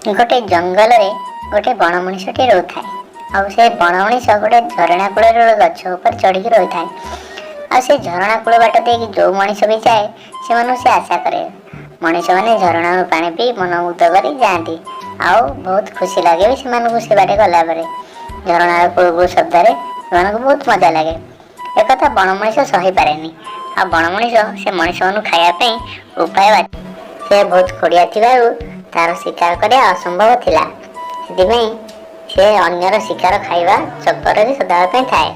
ଗୋଟେ ଜଙ୍ଗଲରେ ଗୋଟେ ବଣ ମଣିଷଟିଏ ରହୁଥାଏ। ଆଉ ସେ ବଣ ମଣିଷ ଗୋଟେ ଝରଣା କୂଳରେ ଗୋଟେ ଗଛ ଉପରେ ଚଢ଼ିକି ରହିଥାଏ। ଆଉ ସେ ଝରଣା କୂଳ ବାଟ ଦେଇକି ଯେଉଁ ମଣିଷ ବି ଯାଏ, ସେମାନଙ୍କୁ ସେ ଆଶା କରେ। ମଣିଷମାନେ ଝରଣାରୁ ପାଣି ପିଇ ମନମୁଗ୍ଧ କରି ଯାଆନ୍ତି ଆଉ ବହୁତ ଖୁସି ଲାଗେ ବି ସେମାନଙ୍କୁ। ସେ ବାଟେ ଗଲା ପରେ ଝରଣାର କୁଳୁ କୁଳୁ ଶବ୍ଦରେ ସେମାନଙ୍କୁ ବହୁତ ମଜା ଲାଗେ। ଏକଥା ବଣ ମଣିଷ ସହିପାରେନି। ଆଉ ବଣ ମଣିଷ ସେ ମଣିଷମାନଙ୍କୁ ଖାଇବା ପାଇଁ ଉପାୟ ବାଛି। ସେ ବହୁତ ଖୋଡ଼ିଆ ଥିବାରୁ ତାର ଶିକାର କରିବା ଅସମ୍ଭବ ଥିଲା। ସେଥିପାଇଁ ସେ ଅନ୍ୟର ଶିକାର ଖାଇବା ଚକ୍କରରେ ସଦାବେଳେ ପାଇଁ ଥାଏ।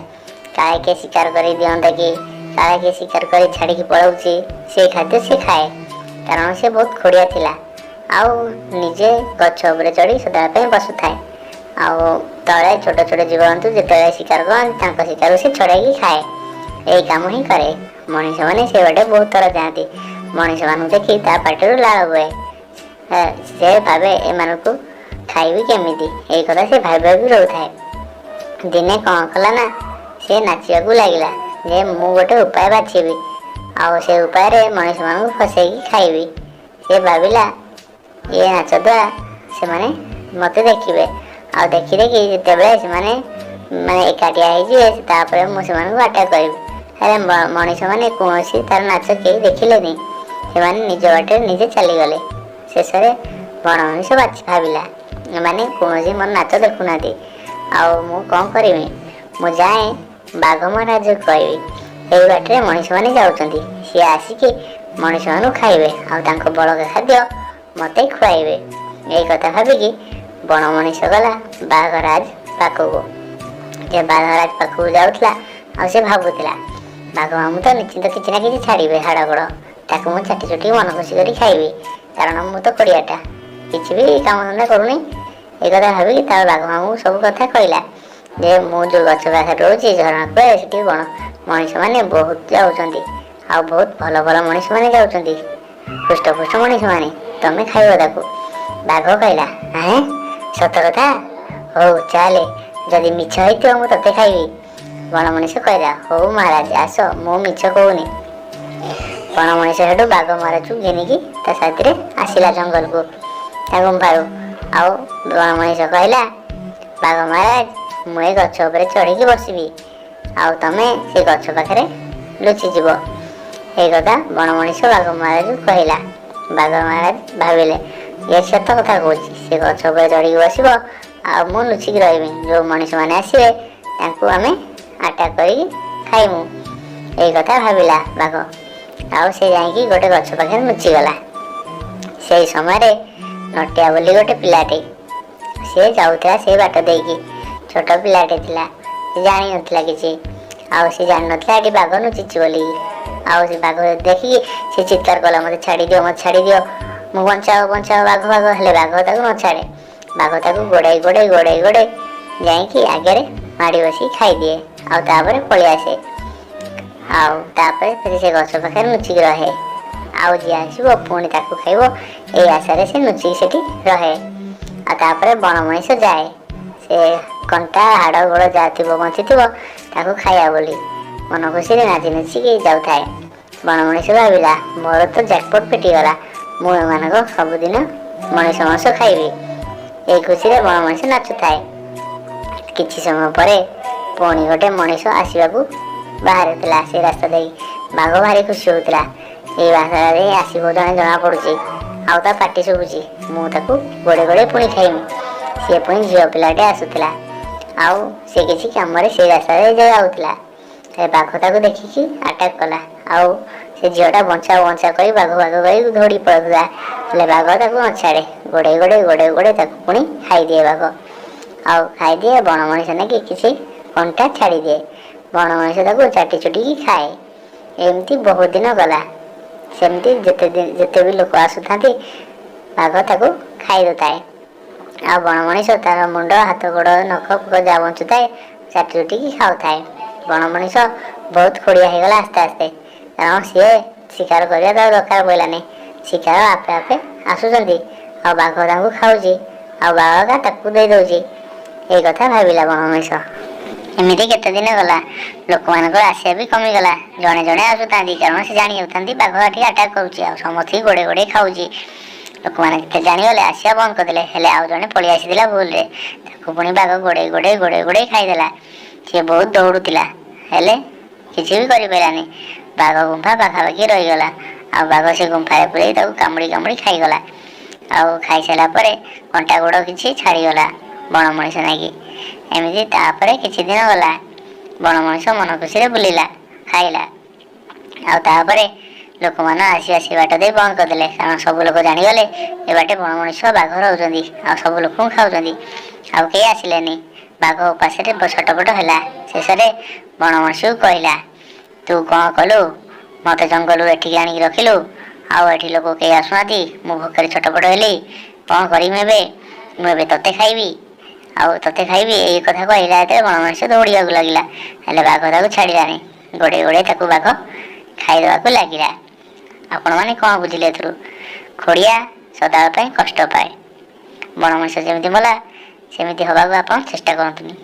କାଳେ କିଏ ଶିକାର କରି ଦିଅନ୍ତା କି, କାଳେ କିଏ ଶିକାର କରି ଛାଡ଼ିକି ପଳାଉଛି, ସେ ଖାଦ୍ୟ ସେ ଖାଏ। କାରଣ ସେ ବହୁତ ଖୋଡ଼ିଆ ଥିଲା ଆଉ ନିଜେ ଗଛ ଉପରେ ଚଢ଼ି ସଦାବେଳେ ପାଇଁ ବସୁଥାଏ। ଆଉ ତଳେ ଛୋଟ ଛୋଟ ଜୀବଜନ୍ତୁ ଯେତେବେଳେ ଶିକାର କରନ୍ତି, ତାଙ୍କ ଶିକାରକୁ ସେ ଛଡ଼େଇକି ଖାଏ। ଏଇ କାମ ହିଁ କରେ। ମଣିଷମାନେ ସେ ବାଟେ ବହୁତ ଥର ଯାଆନ୍ତି। ମଣିଷମାନଙ୍କୁ ଦେଖି ତା ପାଟିରୁ ଲାଳ ବୁହେ। ସେ ଭାବେ, ଏମାନଙ୍କୁ ଖାଇବି କେମିତି? ଏଇ କଥା ସେ ଭାବି ଭାବି ରହୁଥାଏ। ଦିନେ କ'ଣ କଲା ନା, ସେ ନାଚିବାକୁ ଲାଗିଲା ଯେ ମୁଁ ଗୋଟେ ଉପାୟ ବାଛିବି ଆଉ ସେ ଉପାୟରେ ମଣିଷମାନଙ୍କୁ ଫସେଇକି ଖାଇବି। ସେ ଭାବିଲା, ଏ ନାଚ ଦ୍ୱାରା ସେମାନେ ମୋତେ ଦେଖିବେ ଆଉ ଦେଖି ଦେଖି ଯେତେବେଳେ ସେମାନେ ମାନେ ଏକାଠିଆ ହେଇଯିବେ, ତାପରେ ମୁଁ ସେମାନଙ୍କୁ ଆଟାକ୍ କରିବି। ହେଲେ ମଣିଷମାନେ କୌଣସି ତାର ନାଚ କେହି ଦେଖିଲେନି। ସେମାନେ ନିଜ ବାଟରେ ନିଜେ ଚାଲିଗଲେ। ଶେଷରେ ବଣ ମଣିଷ ବାଛି ଭାବିଲା, ଏମାନେ କୌଣସି ମୋର ନାଚ ଦେଖୁନାହାନ୍ତି, ଆଉ ମୁଁ କ'ଣ କରିବି? ମୁଁ ଯାଏ ବାଘ ମହାରାଜକୁ କହିବି, ଏଇ ବାଟରେ ମଣିଷମାନେ ଯାଉଛନ୍ତି, ସିଏ ଆସିକି ମଣିଷମାନଙ୍କୁ ଖାଇବେ ଆଉ ତାଙ୍କ ବଳକା ଖାଦ୍ୟ ମୋତେ ଖୁଆଇବେ। ଏଇ କଥା ଭାବିକି ବଣ ମଣିଷ ଗଲା ବାଘରାଜ ପାଖକୁ। ଯେ ବାଘରାଜ ପାଖକୁ ଯାଉଥିଲା ଆଉ ସେ ଭାବୁଥିଲା, ବାଘ ମାମୁଁ ତ ନିଶ୍ଚିନ୍ତ କିଛି ନା କିଛି ଛାଡ଼ିବେ ହାଡ଼ ଗୋଡ଼, ତାକୁ ମୁଁ ଚାଟି ଚୁଟି ମନ ଖୁସି କରି ଖାଇବି। କାରଣ ମୁଁ ତ ଖୋଡ଼ିଆଟା, କିଛି ବି କାମ ଧନ୍ଦା କରୁନି। ଏଇ କଥା ଭାବିକି ତା ବାଘ ମାମୁଁକୁ ସବୁ କଥା କହିଲା ଯେ ମୁଁ ଯେଉଁ ଗଛ ପାଖରେ ରହୁଛି ଝରଣା କୂଳରେ, ସେଠି ବଣ ମଣିଷମାନେ ବହୁତ ଯାଉଛନ୍ତି ଆଉ ବହୁତ ଭଲ ଭଲ ମଣିଷମାନେ ଯାଉଛନ୍ତି, ହୃଷ୍ଟପୁଷ୍ଟ ମଣିଷମାନେ, ତମେ ଖାଇବ ତାକୁ। ବାଘ କହିଲା, ହେଁ, ସତ କଥା? ହଉ ଚାଲେ, ଯଦି ମିଛ ହେଇଥିବ ମୁଁ ତତେ ଖାଇବି। ବଣ ମଣିଷ କହିଲା, ହଉ ମହାରାଜ, ଆସ, ମୁଁ ମିଛ କହୁନି। ବଣ ମଣିଷ ସେଠୁ ବାଘ ମହାରାଜକୁ ଘେନିକି ତା ସାଥିରେ ଆସିଲା ଜଙ୍ଗଲକୁ, ତା ଗୁମ୍ଫାରୁ। ଆଉ ବଣ ମଣିଷ କହିଲା, ବାଘ ମହାରାଜ, ମୁଁ ଏ ଗଛ ଉପରେ ଚଢ଼ିକି ବସିବି ଆଉ ତମେ ସେ ଗଛ ପାଖରେ ଲୁଚିଯିବ। ଏଇ କଥା ବଣ ମଣିଷ ବାଘ ମହାରାଜକୁ କହିଲା। ବାଘ ମହାରାଜ ଭାବିଲେ, ଇଏ ସତ କଥା କହୁଛି। ସେ ଗଛ ଉପରେ ଚଢ଼ିକି ବସିବ ଆଉ ମୁଁ ଲୁଚିକି ରହିବି। ଯେଉଁ ମଣିଷମାନେ ଆସିବେ, ତାଙ୍କୁ ଆମେ ଆଟାକ୍ କରିକି ଖାଇମୁ। ଏଇ କଥା ଭାବିଲା ବାଘ ଆଉ ସେ ଯାଇକି ଗୋଟେ ଗଛ ପାଖରେ ଲୁଚିଗଲା। ସେଇ ସମୟରେ ନଟିଆ ବୋଲି ଗୋଟେ ପିଲାଟେ, ସିଏ ଯାଉଥିଲା ସେଇ ବାଟ ଦେଇକି। ଛୋଟ ପିଲାଟେ ଥିଲା, ସେ ଜାଣିନଥିଲା କିଛି। ଆଉ ସେ ଜାଣିନଥିଲା ଏଠି ବାଘ ଲୁଚିଛି ବୋଲି। ଆଉ ସେ ବାଘ ଦେଖିକି ସେ ଚିତ୍କାର କଲା, ମୋତେ ଛାଡ଼ିଦିଅ, ମୋତେ ଛାଡ଼ିଦିଅ, ମୁଁ ବଞ୍ଚାଅ, ବଞ୍ଚାଅ, ବାଘ, ବାଘ। ହେଲେ ବାଘ ତାକୁ ନ ଛାଡ଼େ। ବାଘ ତାକୁ ଗୋଡ଼େଇ ଗୋଡ଼େଇ ଗୋଡ଼େଇ ଗୋଡ଼େଇ ଯାଇକି ଆଗରେ ମାଡ଼ି ବସିକି ଖାଇଦିଏ ଆଉ ତାପରେ ପଳେଇ ଆସେ। ଆଉ ତାପରେ ଫେରେ ସେ ଗଛ ପାଖରେ ଲୁଚିକି ରହେ। ଆଉ ଯିଏ ଆସିବ ପୁଣି ତାକୁ ଖାଇବ, ଏଇ ଆଶାରେ ସେ ଲୁଚିକି ସେଠି ରହେ। ଆଉ ତାପରେ ବଣ ମଣିଷ ଯାଏ, ସେ କଣ୍ଟା ହାଡ଼ ଗୋଡ଼ ଯାହା ଥିବ ବଞ୍ଚିଥିବ, ତାକୁ ଖାଇବା ବୋଲି ମନ ଖୁସିରେ ନାଚି ନାଚିକି ଯାଉଥାଏ। ବଣ ମଣିଷ ଭାବିଲା, ମୋର ତ ଜ୍ୟାକପଟ୍ ପିଟିଗଲା, ମୁଁ ଏମାନଙ୍କ ସବୁଦିନ ମଣିଷ ମାଂସ ଖାଇବି। ଏଇ ଖୁସିରେ ବଣ ମଣିଷ ନାଚୁଥାଏ। କିଛି ସମୟ ପରେ ପୁଣି ଗୋଟେ ମଣିଷ ଆସିବାକୁ ବାହାରିଥିଲା ସେ ରାସ୍ତା ଦେଇ। ବାଘ ଭାରି ଖୁସି ହେଉଥିଲା। ଏଇ ରାସ୍ତା ଦେଇ ଆସିବ ଜଣେ ଜଣା ପଡୁଛି ଆଉ ତା ପାଟି ଶୁଭୁଛି, ମୁଁ ତାକୁ ଗୋଡ଼େ ଗୋଡ଼େ ପୁଣି ଖାଇମି। ସିଏ ପୁଣି ଝିଅ ପିଲାଟେ ଆସୁଥିଲା ଆଉ ସେ କିଛି କାମରେ ସେଇ ରାସ୍ତାରେ ଯାଉଥିଲା। ସେ ବାଘ ତାକୁ ଦେଖିକି ଆଟାକ୍ କଲା। ଆଉ ସେ ଝିଅଟା ବଞ୍ଚା ବଞ୍ଚା କରି, ବାଘ ବାଘ କରି ଦୌଡ଼ି ପଳଉଥିଲା। ହେଲେ ବାଘ ତାକୁ ନ ଛାଡ଼େ। ଗୋଡ଼େଇ ଗୋଡ଼େଇ ଗୋଡ଼େଇ ଗୋଡ଼େଇ ତାକୁ ପୁଣି ଖାଇଦିଏ ବାଘ। ଆଉ ଖାଇଦିଏ, ବଣ ମଣିଷ ନାକି କିଛି କଣ୍ଟା ଛାଡ଼ିଦିଏ। ବଣ ମଣିଷ ତାକୁ ଚାଟି ଚୁଟିକି ଖାଏ। ଏମିତି ବହୁତ ଦିନ ଗଲା। ସେମିତି ଯେତେ ଦିନ ଯେତେ ବି ଲୋକ ଆସୁଥାନ୍ତି, ବାଘ ତାକୁ ଖାଇ ଦେଉଥାଏ। ଆଉ ବଣ ମଣିଷ ତାର ମୁଣ୍ଡ, ହାତ, ଗୋଡ଼, ନଖ ଫଖ ଯାହା ବଞ୍ଚୁଥାଏ, ଚାଟି ଚୁଟିକି ଖାଉଥାଏ। ବଣ ମଣିଷ ବହୁତ ଖୋଡ଼ିଆ ହେଇଗଲା ଆସ୍ତେ ଆସ୍ତେ। କାରଣ ସିଏ ଶିକାର କରିବା ତାର ଦରକାର ପଡ଼ିଲାନି। ଶିକାର ଆପେ ଆପେ ଆସୁଛନ୍ତି ଆଉ ବାଘ ତାଙ୍କୁ ଖାଉଛି ଆଉ ବାଘ ତାକୁ ଦେଇ ଦଉଛି। ଏଇ କଥା ଭାବିଲା ବଣ ମଣିଷ। ଏମିତି କେତେ ଦିନ ଗଲା। ଲୋକମାନଙ୍କର ଆସିବା ବି କମିଗଲା। ଜଣେ ଜଣେ ଆସୁଥାନ୍ତି, କାରଣ ସେ ଜାଣି ଯାଉଥାନ୍ତି ବାଘ ଏଠି ଆଟାକ୍ କରୁଛି ଆଉ ସମସ୍ତଙ୍କୁ ଗୋଡ଼େଇ ଗୋଡ଼େଇ ଖାଉଛି। ଲୋକମାନେ ଯେତେ ଜାଣିଗଲେ, ଆସିବା ବନ୍ଦ କରିଦେଲେ। ହେଲେ ଆଉ ଜଣେ ପଳେଇ ଆସିଥିଲା ଭୁଲରେ। ତାକୁ ପୁଣି ବାଘ ଗୋଡ଼େଇ ଗୋଡ଼େଇ ଗୋଡ଼େଇ ଗୋଡ଼େଇ ଖାଇଦେଲା। ସିଏ ବହୁତ ଦୌଡ଼ୁଥିଲା, ହେଲେ କିଛି ବି କରିପାରିଲାନି। ବାଘ ଗୁମ୍ଫା ପାଖାପାଖି ରହିଗଲା ଆଉ ବାଘ ସେ ଗୁମ୍ଫାରେ ପୁରେଇ ତାକୁ କାମୁଡ଼ି କାମୁଡ଼ି ଖାଇଗଲା। ଆଉ ଖାଇସାରିଲା ପରେ କଣ୍ଟା ଗୋଡ଼ କିଛି ଛାଡ଼ିଗଲା ବଣ ମଣିଷ ନାଗି। ଏମିତି ତାପରେ କିଛି ଦିନ ଗଲା। ବଣ ମଣିଷ ମନ ଖୁସିରେ ବୁଲିଲା, ଖାଇଲା। ଆଉ ତାପରେ ଲୋକମାନେ ଆସି ଆସି ବାଟ ଦେଇ ବନ୍ଦ କରିଦେଲେ, କାରଣ ସବୁ ଲୋକ ଜାଣିଗଲେ ଏ ବାଟେ ବଣ ମଣିଷ, ବାଘ ରହୁଛନ୍ତି ଆଉ ସବୁ ଲୋକଙ୍କୁ ଖାଉଛନ୍ତି। ଆଉ କେହି ଆସିଲେନି। ବାଘ ଉପାସରେ ଛଟପଟ ହେଲା। ଶେଷରେ ବଣ ମଣିଷକୁ କହିଲା, "ତୁ କ'ଣ କଲୁ? ମୋତେ ଜଙ୍ଗଲରୁ ଏଠିକି ଆଣିକି ରଖିଲୁ ଆଉ ଏଠି ଲୋକ କେହି ଆସୁନାହାନ୍ତି। ମୁଁ ଭୋକରେ ଛଟପଟ ହେଲି। କ'ଣ କରିବି ଏବେ? ମୁଁ ଏବେ ତତେ ଖାଇବି ଆଉ ତତେ ଖାଇବି।" ଏଇ କଥା କହିଲା ଯେତେବେଳେ ବଣ ମଣିଷ ଦୌଡ଼ିବାକୁ ଲାଗିଲା। ହେଲେ ବାଘ ତାକୁ ଛାଡ଼ିଲାନି। ଗୋଡ଼େଇ ଗୋଡ଼େଇ ତାକୁ ବାଘ ଖାଇଦେବାକୁ ଲାଗିଲା। ଆପଣମାନେ କ'ଣ ବୁଝିଲେ ଏଥିରୁ? ଖୋଡ଼ିଆ ସଦାବେଳ ପାଇଁ କଷ୍ଟ ପାଏ। ବଣ ମଣିଷ ଯେମିତି ମଲା, ସେମିତି ହେବାକୁ ଆପଣ ଚେଷ୍ଟା କରନ୍ତୁନି।